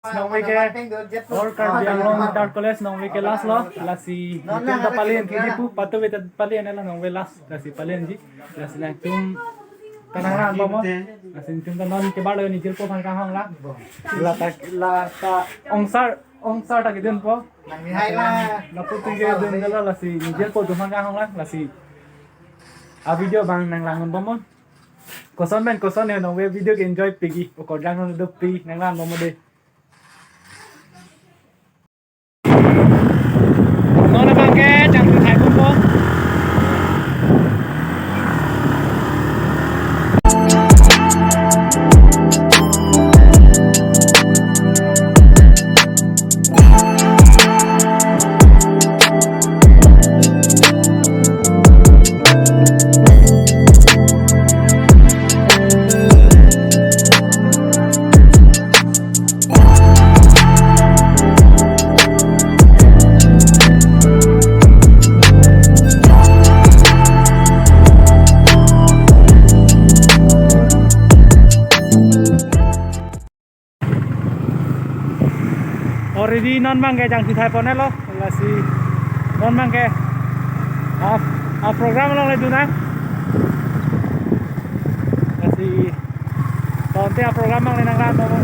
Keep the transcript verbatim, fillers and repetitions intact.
Nonve ke All Karbi Anglong Inter College nonve ke last lo, lasi nelitum ta palen thuji pu, patu beta palen lo nonve last, lasi palenji, lasi nangtum kanang ran po mo, lasi nelitum ta non ke balo ni jirpo aphan kanghon lang, la ta, la ta ongsar, ongsar ta kedunpo, nang ni hai la, lapu tingke dun dala lasi ni jirpo atum aphan kanghon lang, lasi a video abang nang langdun po mo. Koson pen koson he nonve video ke enjoy piji, o kodang nang dopik nang langdun po mo de. Non abang ke jangthu thai pon po. Already non abang ke jangthu thai pon lo, lasi non abang ke a, a program along le dun nang, lasi tonte a program abang le nang langdun po mo.